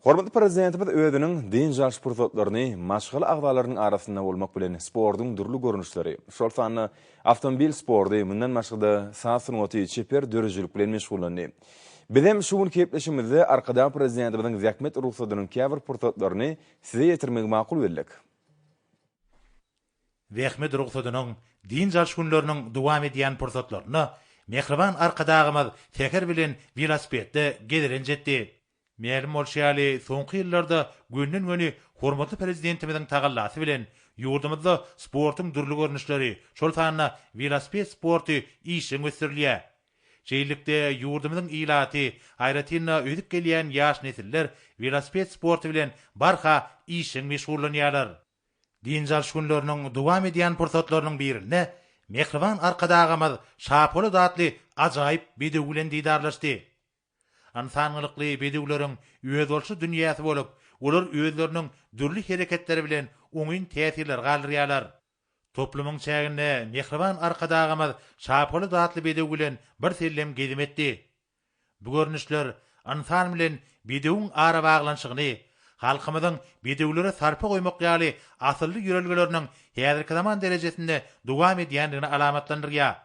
Hormatly Prezidentimiz özüniň dynç alyş pursatlaryny maşgala agzalarynyň arasynda bolmak bilen sportuň dürli görnüşleri, şol sanda awtomobil sporty, mundan başga-da saz sungaty, çeper döredijilik bilen meşgullandy. Bizem şu günki gepleşigimizde Arkadag Prezidentimiziň zähmet rugsadynyň käbir pursatlaryny size ýetirmegi makul bildik. Zähmet rugsadynyň, dynç alyş günleriniň dowam edýän pursatlarynda mähriban Arkadagymyz säher bilen welosipedde gezelenç etdi. Mälim bolşy ýaly, soňky ýyllarda gönden-göni hormatly Prezidentimiziň tagallasy bilen, ýurdumyzda sportuň dürli görnüşleri, şol sanda welosiped sporty işjeň ösdürilýär. Şeýlelikde, ýurdumyzyň ilaty, aýratyn-da, ösüp gelýän ýaş nesiller welosiped sporty bilen barha işjeň meşgullanýarlar. Dynç alyş günleriniň dowam edýän pursatlarynyň birinde mähriban Arkadagymyz Şapolat atly ajaýyp bedew bilen didarlaşdy. Ynsan gyzykly bedewleriň özboluşly dünýäsi bolup, olar özleriniň dürli hereketleri bilen oňyn täsirleri galdyrýarlar. Toplumyň çäginde mähriban Arkadagymyz Şapolat atly bedew bilen birsellem gezim etdi. Bu görnüşler ynsan bilen bedewiň arabaglanyşygyny, halkymyzyň bedewlere sarpa goýmak ýaly asylly ýörelgeleriniň häzirki zaman derejesinde dowam edýändigini alamatlandyrýar.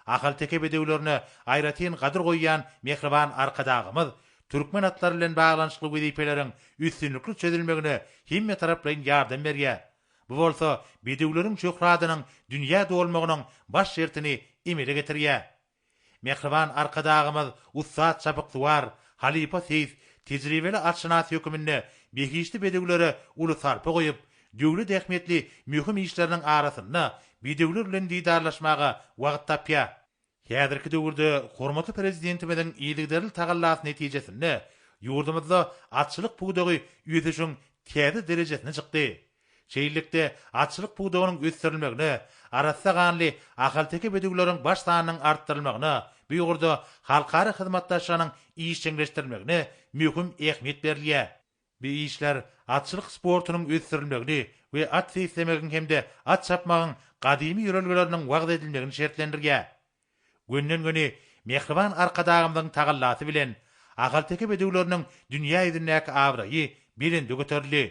Ahalteke bedewlerine aýratyn gadyr goýýan mähriban Arkadagymyz türkmen atlary bilen baglanyşykly wezipeleriň üstünlikli çözülmegine hemmetaraplaýyn ýardam berýär. Bu bolsa bedewleriň şöhratynyň dünýä dolmagynyň baş şertini emele getirýär. Mähriban Arkadagymyz ussat çapyksuwar, halypa seýis, tejribeli atşynas höküminde behişdi bedewlere uly sarpa goýup, döwlet ähmiýetli möhüm işleriniň arasynda bedewler bilen didarlaşmaga wagt tapýar. Häzirki döwürde hormatly Prezidentimiziň yzygiderli tagallasy netijesinde ýurdumyzda atçylyk pudagy ösüşiň täze derejesine çykdy. Şeýlelikde, atçylyk pudagynyň ösdürilmegine, arassa ganly ahalteke bedewleriň baş sanynyň artdyrylmagyna, bu ugurda halkara hyzmatdaşlygynyň işjeňleşdirilmegine möhüm ähmiýet berilýär. Bu işler atçylyk sportunyň ösdürilmegini we at seýislemegiň hem-de at çapmagyň gadymy ýörelgeleriniň wagyz edilmegini şertlendirýär. Gönden-göni mähriban Arkadagymyzyň tagallasy bilen ahalteke bedewleriniň dünýä ýüzündäki abraýy belende göterildi.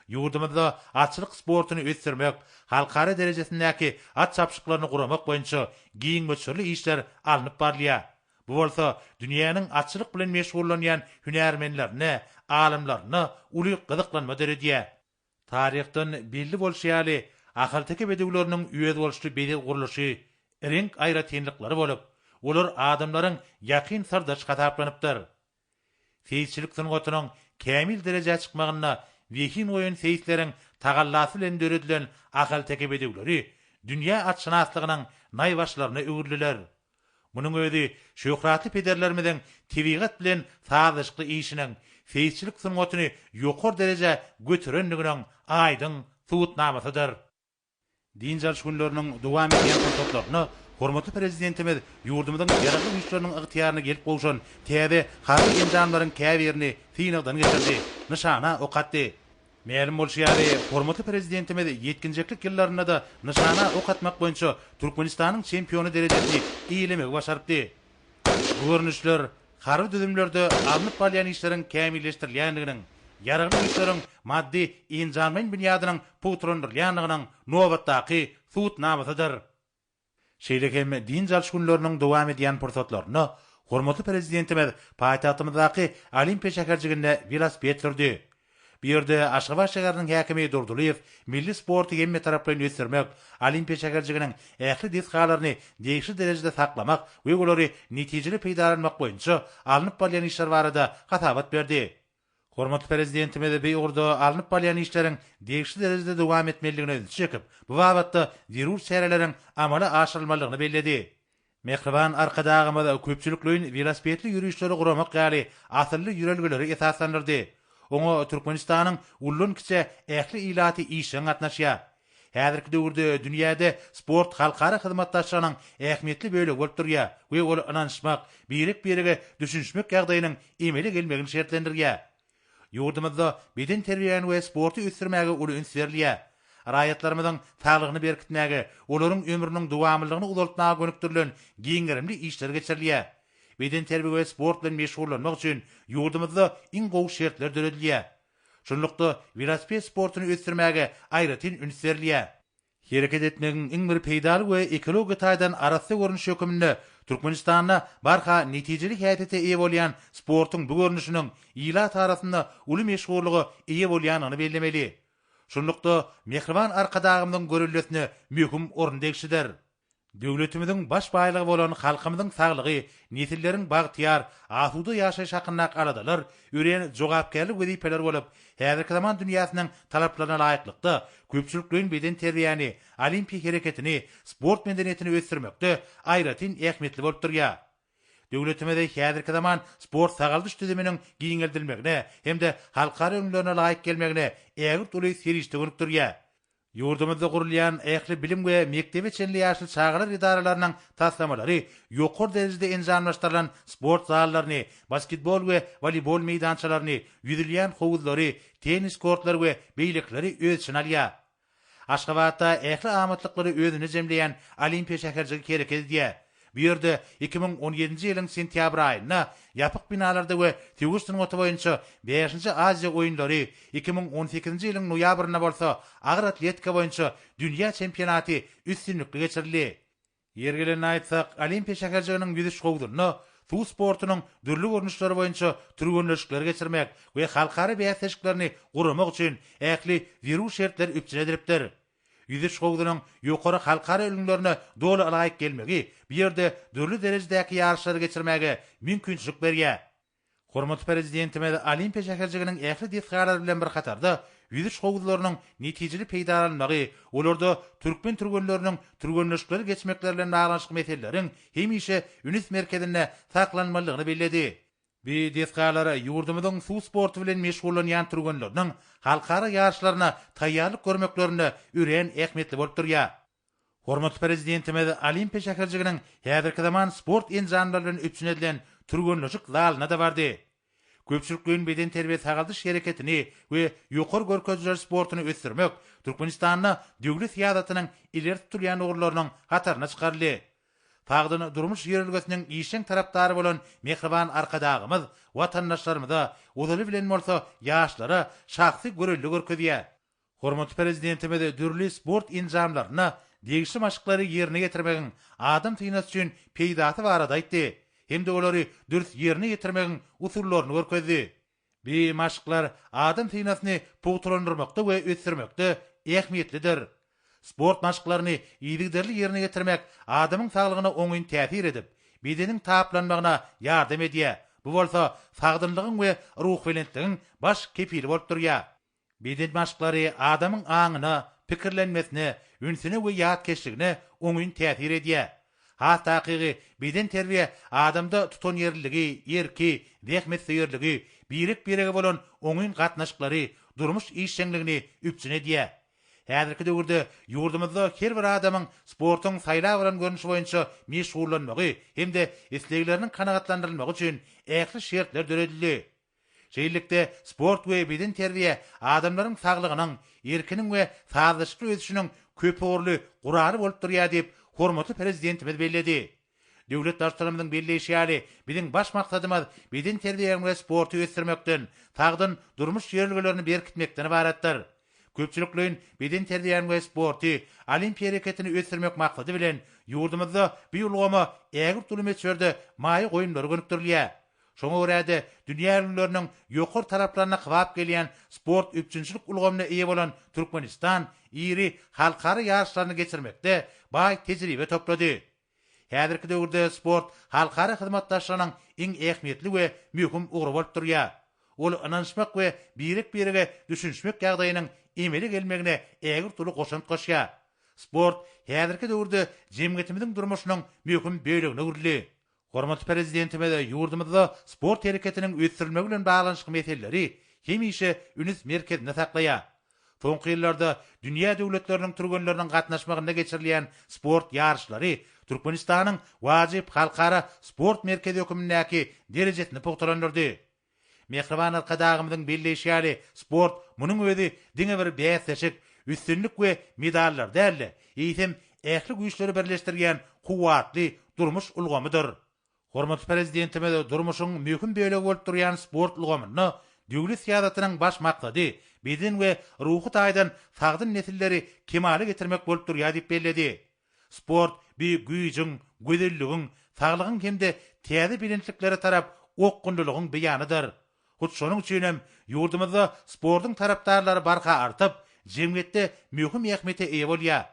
Ýurdumyzda atçylyk sportuny ösdürmek, halkara derejesindäki at çapyşyklaryny guramak boýunça giň möçberli işler alnyp barylýar. Bu bolsa dünýäniň atçylyk bilen meşgullanýan hünärmenlerinde, alymlarynda uly gyzyklanma döredýär. Taryhdan belli bolşy ýaly, ahalteke bedewleriniň özboluşly bezeg gurluşy, reňk aýratynlyklary bolup, olar adamlaryň ýakyn syrdaşy hasaplanypdyr. Seýisçilik sungatynyň kämil derejä çykmagynda zehin goýan seýisleriň tagallasy bilen döredilen ahalteke bedewleri dünýä atşynaslygynyň naýbaşylaryna öwrüldiler. Munuň özi şöhratly pederlerimiziň tebigat bilen sazlaşykly işiniň seýisçilik sungatyny ýokary derejä göterendiginiň aýdyň subutnamasydyr. Dynç alyş günleriniň dowam edýän pursatlarynda hormatly Prezidentimiz ýurdumyzyň Ýaragly Güýçleriniň ygtyýaryna gelip gowşan täze harby enjamlaryň käbirini synagdan geçirdi, nyşana ok atdy. Mälim bolşy ýaly, hormatly Prezidentimiz ýetginjeklik ýyllarynda-da nyşana ok atmak boýunça Türkmenistanyň çempiony derejesini eýelemegi başarypdy. Bu görnüşler harby düzümlerde alnyp barylýan işleriň kämilleşdirilýändiginiň, Ýaragly Güýçleriň maddy-enjamlaýyn binýadynyň pugtalandyrylýandygynyň nobatdaky subutnamasydyr. Şeýle hem dynç alyş günleriniň dowam edýän pursatlarynda hormatly Prezidentimiz paýtagtymyzdaky Olimpiýa şäherjiginde welosiped sürdi. Bu ýerde Aşgabat şäheriniň häkimi Durdylyýew milli sporty hemmetaraplaýyn ösdürmek, Olimpiýa şäherjiginiň ähli desgalaryny degişli derejede saklamak we olary netijeli peýdalanmak boýunça alnyp barylýan işler barada hasabat berdi. Hormatly Prezidentimiz bu ugurda alnyp barylýan işleriň degişli derejede dowam etmelidigine ünsi çekip, bu babatda zerur çäreleriň amala aşyrylmalydygyny belledi. Mähriban Arkadagymyz köpçülikleýin welosipedli ýörişleri guramak ýaly asylly ýörelgeleri esaslandyrdy. Oňa Türkmenistanyň uldan-kiçä ähli ilaty işjeň gatnaşýar. Häzirki döwürde dünýäde sport halkara hyzmatdaşlygynyň ähmiýetli bölegi bolup durýar we ol ynanyşmak, birek-birege düşünişmek ýagdaýynyň emele gelmegini şertlendirýär. Ýurdumyzda bedenterbiýäni we sporty ösdürmäge uly üns berilýär. Raýatlarymyzyň saglygyny berkitmäge, olaryň ömrüniň dowamlylygyny uzaltmaga gönükdirilen giň gerimli işler geçirilýär. Bedenterbiýe we sport bilen meşgullanmak üçin ýurdumyzda iň gowy şertler döredilýär. Şunlukda, welosiped sportuny ösdürmäge aýratyn üns berilýär. Hereket etmegiň iň bir peýdaly we ekologiýa taýdan arassa görnüşi höküminde Türkmenistanda barha netijeli häsiýete eýe bolýan sportuň bu görnüşiniň ilat arasynda uly meşhurlyga eýe bolýandygyny bellemeli. Şunlukda, mähriban Arkadagymyzyň göreldesine möhüm orun degişlidir. Döwletimiziň baş baýlygy bolan halkymyzyň saglygy, nesilleriň bagtyýar, asuda ýaşaýşy hakyndaky aladalar örän jogapkärli wezipeler bolup, häzirki zaman dünýäsiniň talaplaryna laýyklykda, köpçülikleýin bedenterbiýäni, olimpiýa hereketini, sport medeniýetini ösdürmekde aýratyn ähmiýetli bolup durýar. Döwletimiz häzirki zaman sport-sagaldyş düzüminiň giňeldilmegine hem-de halkara ülňülerine laýyk gelmegine ägirt uly serişde gönükdirýär. Ýurdumyzda gurulýan ähli bilim we mekdebe çenli ýaşly çagalar edaralarynyň taslamalary ýokary derejede enjamlaşdyrylan sport zallaryny, basketbol we woleýbol meýdançalaryny, ýüzülýän howuzlary, tennis kortlary we beýlekileri öz içine alýar. Aşgabatda ähli amatlyklary özünde jemleýän Olimpiýa şäherjigi hereket edýär. Bu ýerde 2017-nji ýylyň sentýabr aýynda ýapyk binalarda we söweş sungaty boýunça bäşinji Aziýa oýunlary, 2018-nji ýylyň noýabrynda bolsa agyr atletika boýunça dünýä çempionaty üstünlikli geçirildi. Ýeri gelende aýtsak, Olimpiýa şäherjiginiň ýüzüş howzunda suw sportunyň dürli görnüşleri boýunça türgenleşikleri geçirmek we halkara bäsleşiklerini guramak üçin ähli zerur şertler üpjün edilipdir. Ýüzüş howzunyň ýokary halkara ülňülerine doly ylaýyk gelmegi bu ýerde dürli derejedäki ýaryşlary geçirmäge mümkinçilik berýär. Hormatly Prezidentimiz Olimpiýa şäherjiginiň ähli desgalary bilen bir hatarda ýüzüş howuzlarynyň netijeli peýdalanylmagy, olarda türkmen türgenleriniň türgenleşikleri geçmekleri bilen baglanyşykly meseleleriň hemişe üns merkezinde saklanmalydygyny belledi. Bu desgalar ýurdumyzyň suw sporty bilen meşgullanýan türgenleriniň halkara ýaryşlaryna taýýarlyk görmeklerinde örän ähmiýetli bolup durýar. Hormatly Prezidentimiz Olimpiýa şäherjiginiň häzirki zaman sport enjamlary bilen üpjün edilen türgenleşik zalyna-da bardy. Köpçülikleýin bedenterbiýe-sagaldyş hereketini we ýokary görkezijiler sportuny ösdürmek Türkmenistanda döwlet syýasatynyň ileri tutulýan ugurlarynyň hataryna çykaryldy. Sagdyn durmuş ýörelgesiniň işjeň tarapdary bolan mähriban Arkadagymyz watandaşlarymyza, ozaly bilen bolsa ýaşlara şahsy görelde görkezýär. Hormatly Prezidentimiz dürli sport enjamlarynda degişli maşklary ýerine ýetirmegiň adam synasy üçin peýdasy barada aýtdy hem-de olary dürs ýerine ýetirmegiň usullaryny görkezdi. Bu maşklar adam synasyny pugtalandyrmakda we ösdürmekde ähmiýetlidir. Sport maşklaryny yzygiderli ýerine ýetirmek adamyň saglygyna oňyn täsir edip, bedeniň taplanmagyna ýardam edýär, bu bolsa sagdynlygyň we ruhubelentligiň baş kepili bolup durýar. Beden maşklary adamyň aňyna, pikirlenmesine, ünsüne we ýatkeşligine oňyn täsir edýär. Has takygy, bedenterbiýe adamda tutanýerliligi, erki, zähmetsöýerligi, birek-birege bolan oňyn gatnaşyklary, durmuş işjeňligini üpjün edýär. Häzirki döwürde ýurdumyzda her bir adamyň sportuň saýlap alan görnüşi boýunça meşgullanmagy hem-de islegleriniň kanagatlandyrylmagy üçin ähli şertler döredildi. Şeýlelikde, sport we bedenterbiýe adamlaryň saglygynyň, erkiniň we sazlaşykly ösüşiniň köpugurly guraly bolup durýar diýip, hormatly Prezidentimiz belledi. Döwlet Baştutanymyzyň belleýşi ýaly, biziň baş maksadymyz bedenterbiýäni we sporty ösdürmekden, sagdyn durmuş ýörelgelerini berkitmekden ybaratdyr. Köpçülikleýin bedenterbiýäni we sporty, olimpiýa hereketini ösdürmek maksady bilen, ýurdumyzda bu ulgama ägirt uly möçberde maýa goýumlary gönükdirilýär. Şoňa görä-de, dünýä ülňüleriniň ýokary talaplaryna kybap gelýän sport üpjünçilik ulgamyna eýe bolan Türkmenistan iri halkara ýaryşlaryny geçirmekde baý tejribe toplady. Häzirki döwürde sport halkara hyzmatdaşlygynyň iň ähmiýetli we möhüm ugry bolup durýar. Ol ynanyşmak we birek-birege düşünişmek ýagdaýynyň emele gelmegine ägirt uly goşant goşýar. Sport häzirki döwürde jemgyýetimiziň durmuşynyň möhüm bölegine öwrüldi. Hormatly Prezidentimiz ýurdumyzda sport hereketiniň ösdürilmegi bilen baglanyşykly meseleleri hemişe üns merkezinde saklaýar. Soňky ýyllarda dünýä döwletleriniň türgenleriniň gatnaşmagynda geçirilýän sport ýaryşlary Türkmenistanyň wajyp halkara sport merkezi hökümindäki derejesini pugtalandyrdy. Mähriban Arkadagymyzyň belleýşi ýaly, sport, munuň özi diňe bir bäsleşik, üstünlik we medallar däl-de, eýsem, ähli güýçleri birleşdirýän kuwwatly durmuş ulgamydyr. Hormatly Prezidentimiz durmuşyň möhüm bölegi bolup durýan sport ulgamynda döwlet syýasatynyň baş maksady beden we ruhy taýdan sagdyn nesilleri kemala getirmek bolup durýar diýip belledi. Sport bu güýjüň, gözelligiň, saglygyň hem-de täze belentliklere tarap okgunlylygyň beýanydyr. Hut şonuň üçin hem ýurdumyzda sportuň tarapdarlary barha artyp, jemgyýetde möhüm ähmiýete eýe bolýar.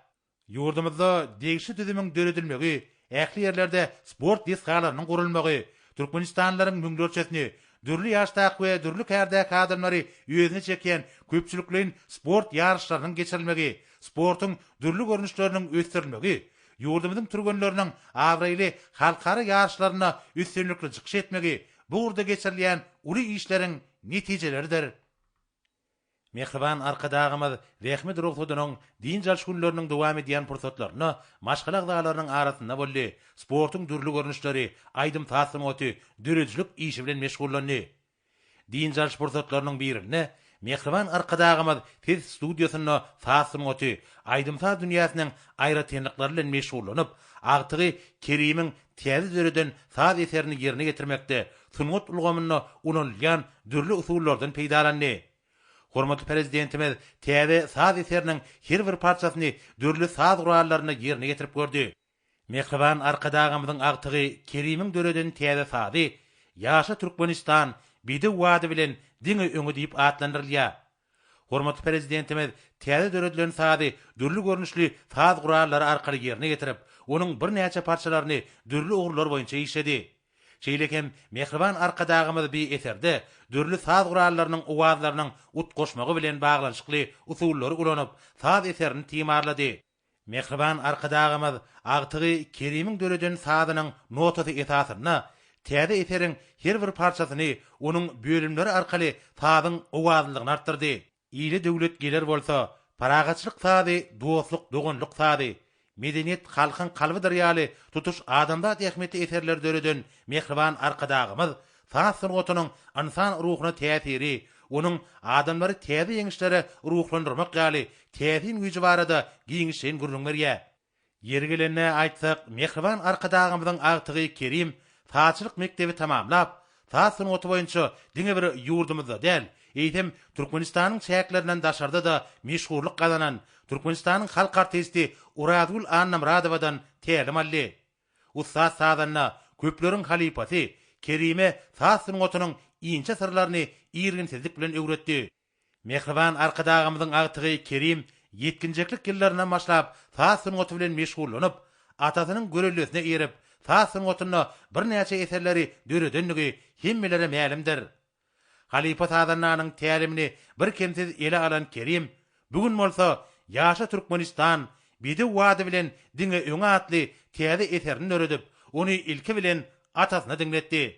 Ýurdumyzda degişli düzümiň döredilmegi, ähli ýerlerde sport desgalarynyň gurulmagy, türkmenistanlylaryň müňlerçesini, dürli ýaşdaky we dürli kärdäki adamlary özüne çekýän köpçülikleýin sport ýaryşlarynyň geçirilmegi, sportuň dürli görnüşleriniň ösdürilmegi, ýurdumyzyň türgenleriniň abraýly halkara ýaryşlarynda üstünlikli çykyş etmegi bu ugurda geçirilýän uly işleriň netijeleridir. Mähriban Arkadagymyz zähmet rugsadynyň dynç alyş günleriniň dowam edýän pursatlarynda maşgala agzalarynyň arasynda boldy, sportuň dürli görnüşleri, aýdym-saz sungaty, döredijilik işi bilen meşgullandy. Dynç alyş pursatlarynyň birinde mähriban Arkadagymyz ses studiýasynda saz sungaty, aýdym-saz dünýäsiniň aýratynlyklary bilen meşgullanyp, agtygy Kerimiň täze döreden saz eserini ýerine ýetirmekde sungat ulgamynda ulanylýan dürli usullardan peýdalandy. Hormatly Prezidentimiz täze saz eseriniň her bir parçasyny dürli saz gurallarynda ýerine ýetirip gördi. Mähriban Arkadagymyzyň agtygy Kerimiň döreden täze sazy Ýaşa Türkmenistan, bedew ady bilen diňe öňe diýip atlandyrylýar. Hormatly Prezidentimiz täze döredilen sazy dürli görnüşli saz gurallary arkaly ýerine ýetirip, onuň birnäçe parçalaryny dürli ugurlar boýunça işledi. Şeýle hem mähriban Arkadagymyz bi eserde dürli saz gurallarynyň owazlarynyň utgaşmagy bilen baglanyşykly usullary ulanyp, saz eserini timarlady. Mähriban Arkadagymyz agtygy Kerimiň döreden sazynyň notasy esasynda täze eseriň her bir parçasyny onuň bölümleri arkaly sazyň owazlylygyny artdyrdy. Ile döwlet geler bolsa, parahatçylyk sazy dostluk-doganlyk sazy, Medeniýet halkyň kalbydyr ýaly tutuş adamzat ähmiýetli eserleri döreden mähriban Arkadagymyz saz sungatynyň ynsan ruhuna täsiri, onuň adamlary täze ýeňişlere ruhlandyrmak ýaly täsin güýji barada giňişleýin gürrüň berýär. Ýeri gelende aýtsak, mähriban Arkadagymyzyň agtygy Kerim sazçylyk mekdebi tamamlap, saz sungaty boýunça diňe bir ýurdumyzda däl, eýsem, Türkmenistanyň çäklerinden daşarda-da meşhurlyk gazanan Türkmenistanyň halk artisti Orazgül Annamyradowadan tälim aldy. Ussat sazanda, köpleriň halypasy Kerime saz sungatynyň inçe syrlaryny irginsizlik bilen öwretdi. Mähriban Arkadagymyzyň agtygy Kerim ýetginjeklik ýyllaryndan başlap saz sungaty bilen meşgullanyp, atasynyň göreldesine eýerip, saz sungatynda birnäçe eserleri döredendigi hemmelere mälimdir. Halypa sazandanyň tälimini birkemsiz ele alan Kerim bu gün bolsa Ýaşa Türkmenistan, bedew ady bilen diňe öňe atly täze eserini döredip, ony ilki bilen atasyna diňletdi.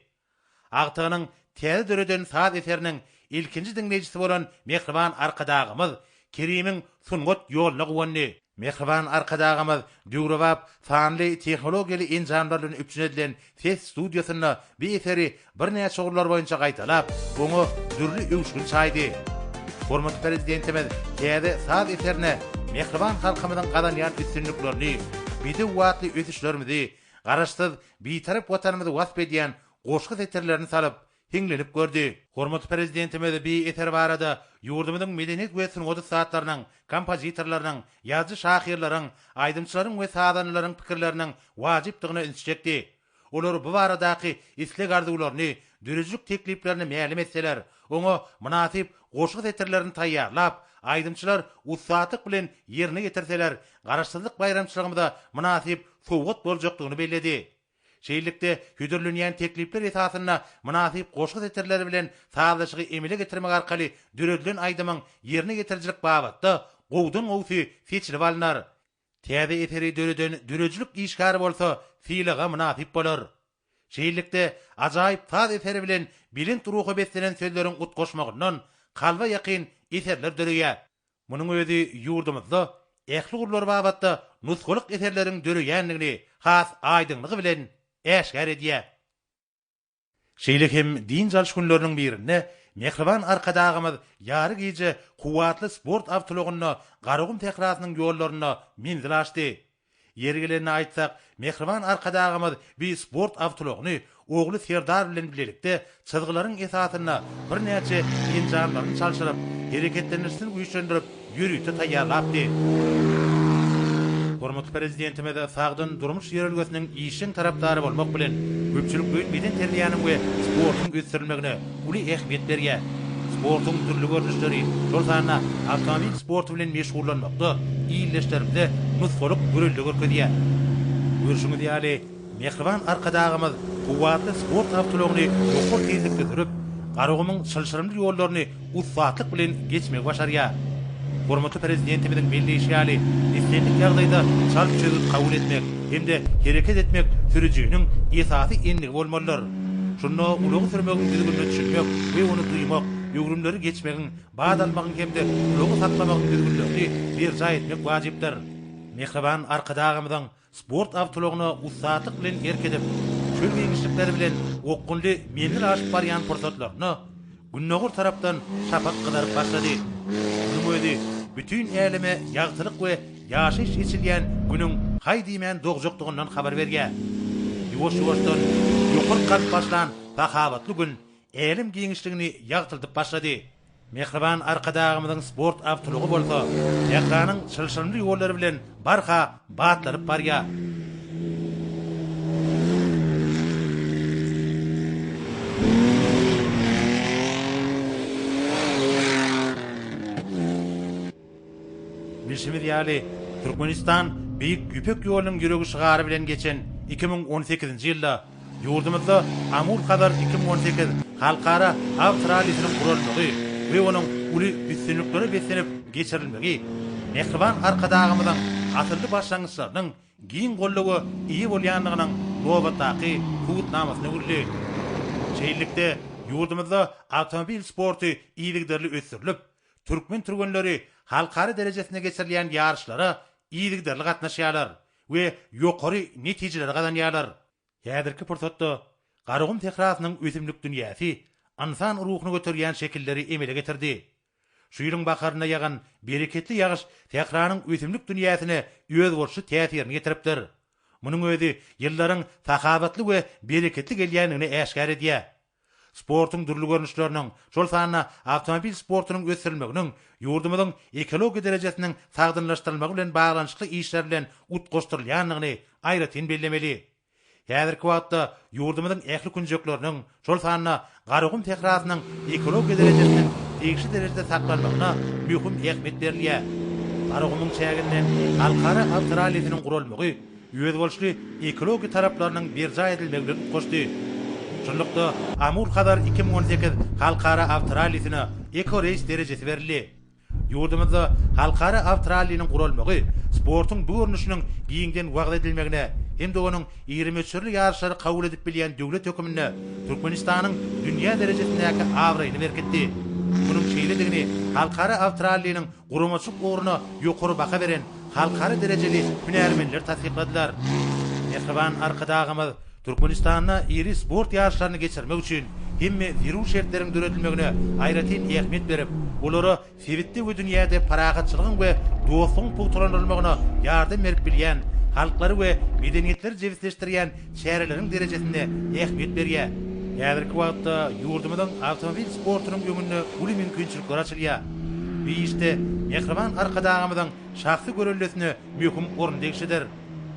Agtygynyň täze döreden saz eseriniň ilkinji diňleýjisi bolan mähriban Arkadagymyz Kerimiň sungat ýoluna guwandy. Mähriban Arkadagymyz döwrebap sanly tehnologiýaly enjamlar bilen üpjün edilen ses studiýasynda bu eseri birnäçe ugurlar boýunça gaýtalap, oňa dürli öwüşgin çaýdy. Hormatly Prezidentimiz täze saz eserine mähriban halkymyzyň gazanýan üstünliklerini, bedew atly ösüşlerimizi, Garaşsyz, Bitarap Watanymyzy wasp edýän goşgy setirlerini salyp, hiňlenip gördi. Hormatly Prezidentimiz bi eser barada ýurdumyzyň medeniýet we sungat ussatlarynyň, kompozitorlarynyň, ýazyjy-şahyrlaryň, aýdymçylaryň we sazandalaryň pikirleriniň wajypdygyna üns çekdi. Olar bu baradaky isleg-arzuwlaryny, döredijilik tekliplerini mälim etseler, oňa mynasyp goşgy setirlerini taýýarlap, aýdymçylar ussatlyk bilen ýerine ýetirseler, Garaşsyzlyk baýramçylygymyza mynasyp sowgat boljakdygyny belledi. Şeýlelikde, hödürlenýän teklipler esasynda mynasyp goşgy setirleri bilen sazlaşygy emele getirmek arkaly döredilen aýdymyň ýerine ýetirijilik babatda gowudan-gowusy seçilip alnar. Täze eseri döreden döredijilik işgäri bolsa sylaga mynasyp bolar. Şeýlelikde, ajaýyp saz eseri bilen belent ruha beslenen sözleriň utgaşmagyndan kalba ýakyn eserler döreýär. Munuň özi ýurdumyzda ähli ugurlar babatda nusgalyk eserleriň döreýändigini has aýdyňlygy bilen äşgär edýär. Şeýle hem dynç alyş günleriniň birinde mähriban Arkadagymyz ýary gije kuwwatly sport awtoulagynda Garagum sährasynyň ýollarynda menzil aşdy. Ýeri gelende aýtsak, mähriban Arkadagymyz bi sport awtoulagyny. ogly Serdar bilen bilelikde çyzgylaryň esasynda birnäçe enjamlaryny çalşyryp, hereketlendirişini güýçlendirip, ýörite taýýarlapdy. Hormatly Prezidentimiz sagdyn durmuş ýörelgesiniň işjeň tarapdary bolmak bilen, köpçülikleýin bedenterbiýäniň we sportuň ösdürilmegine uly ähmiýet berýär. Sportuň dürli görnüşleri, şol sanda awtomobil sporty bilen meşgullanmakda ildeşlerimize nusgalyk görelde görkezýär. Görşüňiz ýaly, Mähriban Arkadagymyz kuwwatly sport awtoulagyny ýokary tizlikde sürüp, Garagumuň çylşyrymly ýollaryny ussatlyk bilen geçmegi başarýar. Hormatly Prezidentimiziň belleýşi ýaly, islendik ýagdaýda çalt çözgüt kabul etmek hem-de hereket etmek sürüjiniň esasy endigi bolmalydyr. Şunda ulagy sürmegiň düzgünine düşünmek we ony duýmak, öwrümleri geçmegiň, bat almagyň hem-de ulagy saklamagyň düzgünlerini berjaý etmek wajypdyr. Mähriban Arkadagymyzyň Sport awtoulagyna ussatlyk bilen erk edip, çöl giňişlikleri bilen okgunly menzil aşyp barýan pursatlarynda gündogar tarapdan şapak gyzaryp başlady. Munuň özi bütin äleme ýagtylyk we ýaşaýyş eçilýän Günüň haý diýmän dogjakdygyndan habar berýär. Ýuwaş-ýuwaşdan ýokaryk galyp başlan sahawatly Gün älem giňişligini ýagtyldyp başlady. Mähriban Arkadagymyzyň sport awtoulagy bolsa Tähranyň çylşyrymly ýollary bilen barha batlanyp barýar. Bilşimiz ýaly, Türkmenistan Beýik Ýüpek ýolunyň ýüregi şygary bilen geçen 2018-nji ýylda ýurdumyzda Amul-Hazar 2018 halkara awtorallisiniň guralmagy we onuň uly üstünliklere beslenip geçirilmegi mähriban Arkadagymyzyň asylly başlangyçlarynyň giň goldawa eýe bolýandygynyň nobatdaky subutnamasyna öwrüldi. Şeýlelikde, ýurdumyzda awtomobil sporty yzygiderli ösdürilip, Türkmen türgenleri halkara derejesinde geçirilýän ýaryşlara yzygiderli gatnaşýarlar we ýokary netijeleri gazanýarlar. Häzirki pursatda Garagum sährasynyň ösümlik dünýäsi ynsan ruhuny göterýän şekilleri emele getirdi. Şu ýylyň baharynda ýagan bereketli ýagyş sähranyň ösümlik dünýäsine özboluşly täsirini ýetiripdir. Munuň özi ýyllaryň sahawatly we bereketli gelýändigini äşgär edýär. Sportuň dürli görnüşleriniň, şol sanda awtomobil sportunyň ösdürilmeginiň ýurdumyzyň ekologiýa derejesiniň sagdynlaşdyrylmagy bilen baglanyşykly işler bilen utgaşdyrylýandygyny aýratyn bellemeli. Häzirki wagtda ýurdumyzyň ähli künjekleriniň, şol sanda Garagum sährasynyň ekologiýa derejesiniň degişli derejede saklanmagyna möhüm ähmiýet berilýär. Garagumuň çäginde halkara awtorallisiniň guralmagy özboluşly ekologiýa talaplarynyň berjaý edilmegi bilen utgaşdy. Şunlukda, Amul-Hazar 2018 halkara awtorallisine Eko-reýs derejesi berildi. Ýurdumyzda halkara awtoralliniň guralmagy sportuň bu görnüşiniň giňden wagyz edilmegine hem-de onuň iri möçberli ýaryşlary kabul edip bilýän döwlet hökmünde Türkmenistanyň dünýä derejesindäki abraýyny berkitdi. Munuň şeýledigini halkara awtoralliniň guramaçylyk ugruna ýokary baha beren halkara derejeli hünärmenler tassykladylar. Mähriban Arkadagymyz Türkmenistanda iri sport ýaryşlaryny geçirmek üçin hemme zerur şertleriň döredilmegine aýratyn ähmiýet berip, olara sebitde we dünýäde parahatçylygyň we dostlugyň pugtalandyrylmagyna ýardam berip bilýän, halklary we medeniýetleri jebisleşdirýän çäreleriň derejesinde ähmiýet berýär. Häzirki wagtda ýurdumyzyň awtomobil sportunyň öňünde uly mümkinçilikler açylýar. Bu işde mähriban Arkadagymyzyň şahsy göreldesine möhüm orun degişlidir.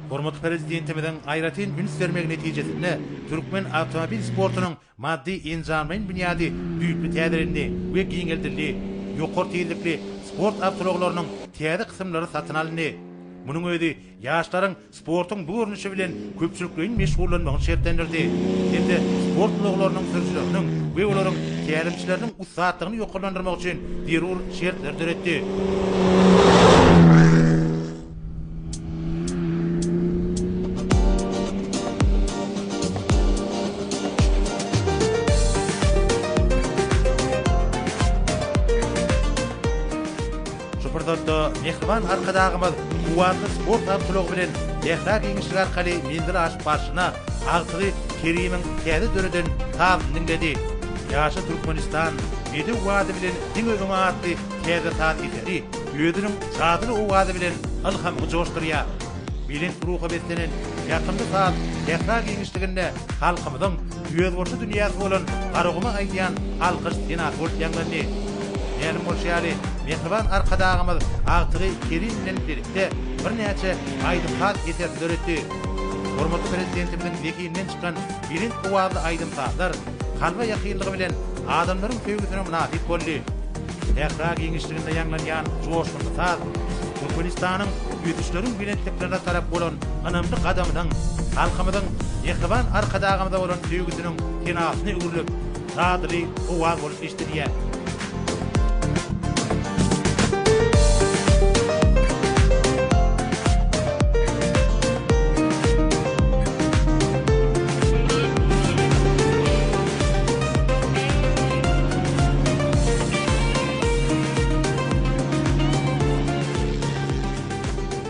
Hormatly Prezidentimiziň aýratyn üns bermegi netijesinde türkmen awtomobil sportunyň maddy-enjamlaýyn binýady düýpli täzelendi we giňeldildi, ýokary tizlikli sport awtoulaglarynyň täze kysymlary satyn alyndy. Munuň özi ýaşlaryň sportuň bu görnüşi bilen köpçülikleýin meşgullanmagyny şertlendirdi hem-de sport ulaglarynyň sürüjileriniň we olaryň tälimçileriniň ussatlygyny ýokarlandyrmak üçin zerur şertleri döretdi. Şu pursatda mähriban Arkadagymyz kuwwatly sport awtoulagy bilen sähra giňişligi arkaly menzil aşyp barşyna agtygy Kerimiň täze döreden sazyny diňledi. Ýaşa Türkmenistan, bedew bady bilen diňe öňe atly täze saz eseri özüniň jadyly owazy bilen ylhamyňy joşdurýar. Belent ruha beslenen. Ýakymly saz sähra giňişliginde halkymyzyň özboluşly dünýäsi bolan Garaguma aýdýan alkyş senasy bolup ýaňlandy. Mälim bolşy ýaly, mähriban Arkadagymyz agtygy Kerim bilen bilelikde birnäçe aýdym-saz eserini döretdi. Hormatly Prezidentimiziň zehininden çykan belent owazly aýdym-sazlar kalba ýakynlygy bilen adamlaryň söýgüsine mynasyp boldy. Sähra giňişliginde ýaňlanýan joşgunly saz Türkmenistanyň ösüşleriň belentliklerine tarap bolan ynamly gadamynyň, halkymyzyň mähriban Arkadagymyza bolan söýgüsiniň senasyna öwrülip, jadyly owaz bolup eşidilýär.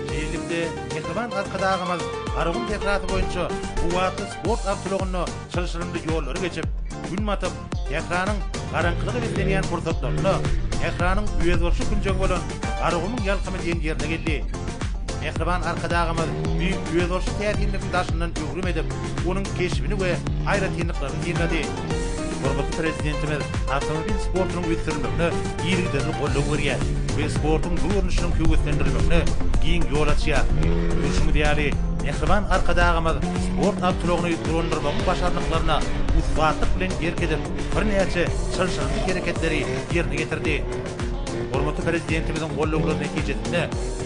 Şeýlelikde, mähriban Arkadagymyz Garagum sährasy boýunça kuwwatly sport awtoulagynda çylşyrymly ýollary geçip, Gün batyp, sähranyň garaňkylyga beslenýän pursatlarynda sähranyň özboluşly künjegi bolan Garagumuň ýalkymy diýen ýerine geldi. Mähriban Arkadagymyz bu özboluşly täsinligiň daşyndan öwrüm edip, onuň keşbini we aýratynlyklaryny synlady. Hormatly Prezidentimiz awtomobil sportunyň ösdürilmegine yzygiderli goldaw berýär we sportuň bu görnüşiniň höweslendirilmegine giň ýol açýar. Görşüňiz ýaly, mähriban Arkadagymyz sport awtoulagyny dolandyrmagyň başarnyklaryna ussatlyk bilen erk edip, birnäçe çylşyrymly hereketleri ýerine ýetirdi. Hormatly Prezidentimiziň goldawlary netijesinde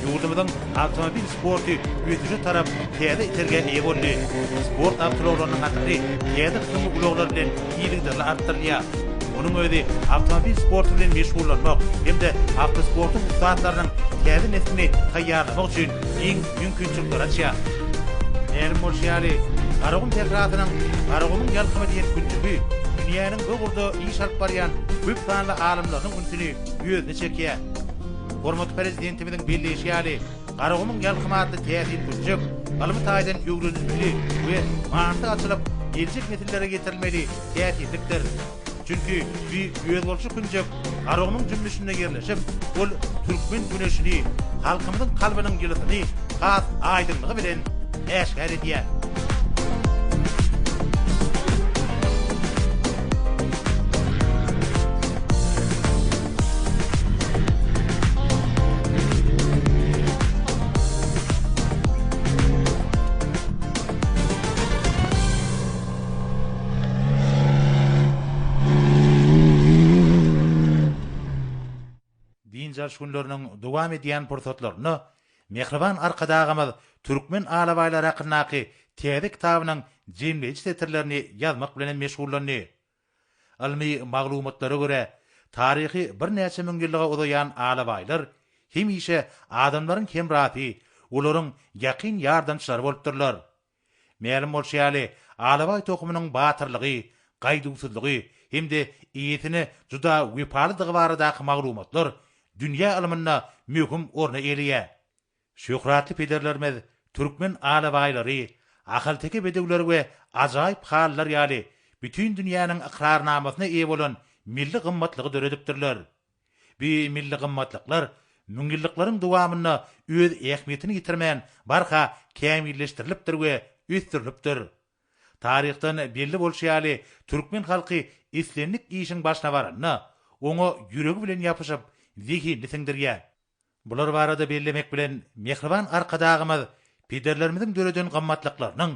ýurdumyzyň awtomobil sporty ösüşe tarap täze itergä eýe boldy. Sport awtoulaglarynyň hatary täze kysymly ulaglar bilen yzygiderli artdyrylýar. Munuň özi awtomobil sporty bilen meşgullanmak hem-de awtosportuň ussatlarynyň täze neslini taýýarlamak üçin giň mümkinçilikleri açýar. Mälim bolşy ýaly, Garagum sährasynyň Garagumuň ýalkymy diýen künjegi dünýäniň bu ugurda iş alyp barýan köp sanly alymlarynyň ünsüni özüne çekýär. Hormatly Prezidentimiziň belleýşi ýaly, Garagumuň ýalkymy atly täsin künjek ylmy taýdan öwrenilmeli we manysy açylyp, geljek nesillere ýetirilmeli täsinlikdir. Çünki bu özboluşly künjek Garagumuň jümmüşinde ýerleşip, ol türkmen güneşini, halkymyzyň kalbynyň ýylysyny has aýdyňlygy bilen äşgär edýär. Dynç alyş günleriniň dowam edýän pursatlarynda mähriban Arkadagymyz türkmen alabaýlary hakyndaky täze kitabynyň jemleýji setirlerini ýazmak bilen hem meşgullandy. Ylmy maglumatlara görä, taryhy birnäçe müňýyllyga uzaýan alabaýlar hemişe adamlaryň hemrasy, olaryň ýakyn ýardamçylary bolupdyrlar. Mälim bolşy ýaly, alabaý tohumynyň batyrlygy, gaýduwsyzlygy hem-de eýesine juda wepalydygy baradaky maglumatlar dünýä ylmynda möhüm orny eýeleýär. Şöhratly pederlerimiz türkmen alabaýlary, ahalteke bedewleri we ajaýyp halylar ýaly bütin dünýäniň ykrarnamasyna eýe bolan milli gymmatlygy döredipdirler. Bu milli gymmatlyklar müňýyllyklaryň dowamynda öz ähmiýetini ýitirmän barha kämilleşdirilipdir we ösdürilipdir. Taryhdan belli bolşy ýaly, türkmen halky islendik işiň başyna baranda, oňa ýüregi bilen ýapyşyp, zehinini siňdirýär. Bular barada bellemek bilen, mähriban Arkadagymyz pederlerimiziň döreden gymmatlyklarynyň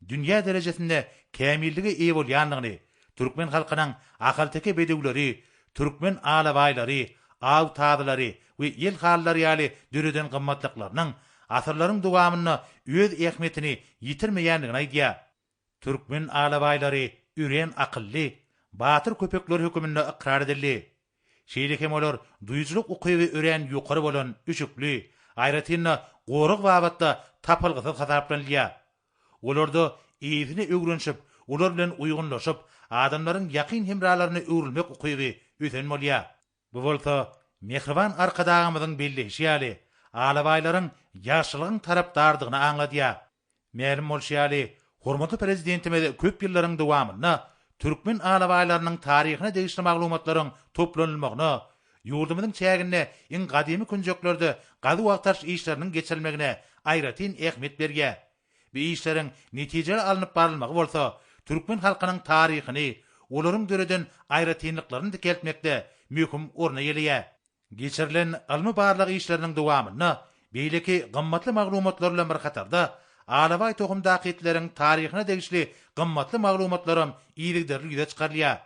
dünýä derejesinde kämillige eýe bolýandygyny, türkmen halkynyň ahalteke bedewleri, türkmen alabaýlary, aw tazylary we el halylary ýaly döreden gymmatlyklarynyň asyrlaryň dowamynda öz ähmiýetini ýitirmeýändigini aýdýar. Türkmen alabaýlary örän akylly, batyr köpekler höküminde ykrar edildi. Şeýle hem olar duýujylyk ukyby örän ýokary bolan üşükli, aýratyn-da gorag babatda tapylgysyz hasaplanylýar. Olarda eýesine öwrenişip, olar bilen uýgunlaşyp, adamlaryň ýakyn hemralaryna öwrülmek ukyby ösen bolýar. Bu bolsa, mähriban Arkadagymyzyň belleýşi ýaly, alabaýlaryň ýagşylygyň tarapdarydygyny aňladýar. Mälim bolşy ýaly, hormatly Prezidentimiz köp ýyllaryň dowamynda türkmen alabaýlarynyň taryhyna degişli maglumatlaryň toplanylmagyna, ýurdumyzyň çäginde iň gadymy künjeklerde gazuw-agtaryş işleriniň geçirilmegine aýratyn ähmiýet berýär. Bu işleriň netijeli alnyp barylmagy bolsa, türkmen halkynyň taryhyny, olaryň döreden aýratynlyklaryny dikeltmekde möhüm orun eýeleýär. Geçirilen ylmy-barlag işleriniň dowamynda beýleki gymmatly maglumatlar bilen bir hatarda, alabaý tohumdaky itleriň taryhyna degişli gymmatly maglumatlaram yzygiderli ýüze çykarylýar.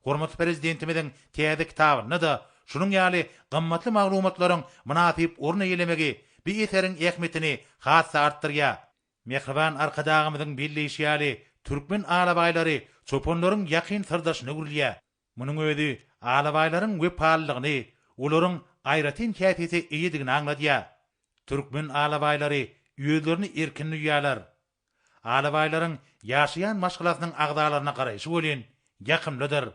Hormatly Prezidentimiziň täze kitabynda-da şunuň ýaly gymmatly maglumatlaryň mynasyp orun eýelemegi bu eseriň ähmiýetini has-da artdyrýar. Mähriban Arkadagymyzyň belleýşi ýaly, türkmen alabaýlary çopanlaryň ýakyn syrdaşyna öwrülýär. Munuň özi alabaýlaryň wepalylygyny, olaryň aýratyn häsiýete eýedigini aňladýar. Türkmen alabaýlary özlerini erkin duýýarlar. Alabaýlaryň ýaşaýan maşgalasynyň agzalaryna garaýşy welin, ýakymlydyr.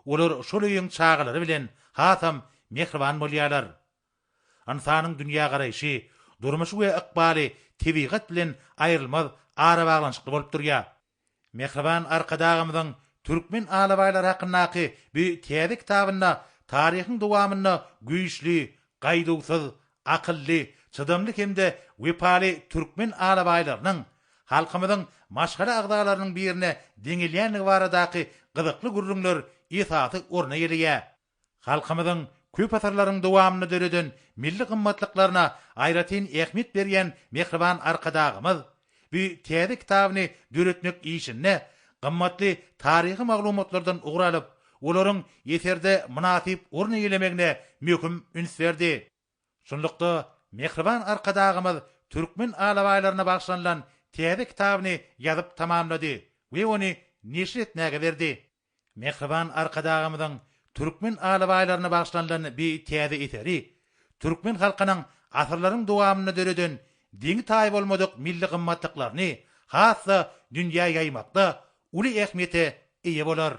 Olar şol öýüň çagalary bilen hasam mähriban bolýarlar. Ynsanyň dünýägaraýşy, durmuşy we ykbaly tebigat bilen aýrylmaz arabaglanyşykly bolup durýar. Mähriban Arkadagymyzyň türkmen alabaýlary hakyndaky bu täze kitabynda taryhyň dowamynda güýçli, gaýduwsyz, akylly, çydamly hem-de wepaly türkmen alabaýlarynyň halkymyzyň maşgala agzalarynyň birine deňelýändigi baradaky gyzykly gürrüňler esasy orun eýeleýär. Halkymyzyň köp asyrlaryň dowamynda döreden milli gymmatlyklaryna aýratyn ähmiýet berýän mähriban Arkadagymyz bu täze kitabyny döretmek işinde gymmatly taryhy maglumatlardan ugur alyp, olaryň eserde mynasyp orun eýelemegine möhüm üns berdi. Şunlukda, mähriban Arkadagymyz türkmen alabaýlaryna bagyşlanylan täze kitabyny ýazyp tamamlady we ony neşir etmäge berdi. Mähriban Arkadagymyzyň türkmen alabaýlaryna bagyşlanylan bi täze eseri türkmen halkynyň asyrlaryň dowamynda döreden deňi-taýy bolmadyk milli gymmatlyklaryny has-da dünýä ýaýmakda uly ähmiýete eýe bolar.